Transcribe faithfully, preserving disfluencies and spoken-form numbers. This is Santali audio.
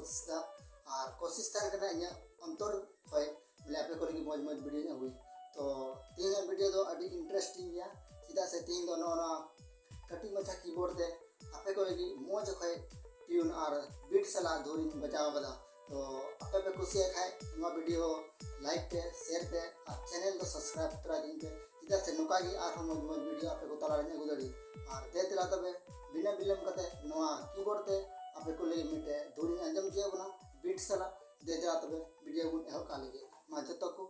ᱠᱳᱥᱤᱥ ᱫᱟ᱾ ᱟᱨ ᱠᱳᱥᱤᱥ ᱛᱟᱦᱮᱸ ᱠᱟᱱᱟ ᱤᱧᱟᱹᱜ ᱚᱱᱛᱚᱨ ᱠᱷᱚᱱ ᱵᱚᱞᱮ ᱟᱯᱮ ᱠᱚ ᱞᱟᱹᱜᱤᱫ ᱢᱚᱡᱽ ᱢᱚᱡᱽ ᱵᱷᱤᱰᱤᱭᱳᱧ ᱟᱹᱜᱩᱭ᱾ ᱛᱚ ᱛᱮᱦᱮᱧᱟᱜ ᱵᱷᱤᱰᱤᱭᱳ ᱫᱚ ᱟᱹᱰᱤ ᱤᱱᱴᱟᱨᱮᱥᱴᱤᱝ ᱜᱮᱭᱟ, ᱪᱮᱫᱟᱜ ᱥᱮ ᱛᱮᱦᱮᱧ ᱫᱚ ᱱᱚᱜᱼᱚ ᱱᱚᱣᱟ ᱠᱟᱹᱴᱤᱡ ᱢᱟᱪᱷᱟ ᱠᱤᱵᱳᱨᱰ ᱛᱮ ᱟᱯᱮ ᱠᱚ ᱞᱟᱹᱜᱤᱫ ᱢᱚᱡᱽ ᱚᱠᱚᱡ ᱴᱤᱭᱩᱱ ᱟᱨ ᱵᱤᱴ ᱥᱟᱞᱟᱜ ᱫᱷᱩᱱᱤᱧ ᱵᱟᱡᱟᱣ ᱠᱟᱫᱟ᱾ ᱛᱚ ᱟᱯᱮ ᱯᱮ ᱠᱩᱥᱤᱭᱟᱜ ᱠᱷᱟᱡ ᱱᱚᱣᱟ ᱵᱷᱤᱰᱤᱭᱳ ᱞᱟᱭᱤᱠ ᱯᱮ, ᱥᱮᱭᱟᱨ ᱯᱮ ᱟᱨ ᱪᱮᱱᱮᱞ ᱫᱚ ᱥᱟᱵᱥᱠᱨᱟᱭᱤᱵ ᱛᱚᱨᱟᱭ ᱛᱤᱧ ᱯᱮ, ᱪᱮᱫᱟᱜ ᱥᱮ ᱱᱚᱝᱠᱟ ᱜᱮ ᱟᱨᱦᱚᱸ ᱢᱚᱡᱽ ᱢᱚᱡᱽ ᱵᱷᱤᱰᱤᱭᱳ ᱟᱯᱮ ᱠᱚ ᱛᱟᱞᱟᱨᱤᱧ ᱟᱹᱜᱩ ᱫᱟᱲᱮᱭᱟᱜ᱾ ᱟᱨ ᱫᱮ ᱫᱮᱞᱟ ᱛᱚᱵᱮ ᱵᱤᱱᱟᱹ ᱵᱤᱞᱚᱢ ᱠᱟᱛᱮ ᱱᱚᱣᱟ ᱠᱤᱵᱳᱨᱰ ᱛᱮ ᱟᱯᱮ ᱠᱚ ᱞᱟᱹᱜᱤᱫ ᱢᱤᱫᱴᱮᱡ ᱫᱷᱩᱱᱤᱧ ᱟᱸᱡᱚᱢ ᱦᱚᱪᱚᱭᱮᱫ ᱵᱚᱱᱟ ᱵᱤᱴ ᱥᱟᱞᱟᱜ᱾ ᱫᱮ ᱫᱮᱞᱟ ᱛᱚᱵᱮ ᱵᱷᱤᱰᱤᱭᱳ ᱵᱚᱱ ᱮᱦᱚᱵ ᱠᱟᱜ ᱞᱮᱜᱮ᱾ ᱢᱟ ᱡᱚᱛᱚ ᱠᱚ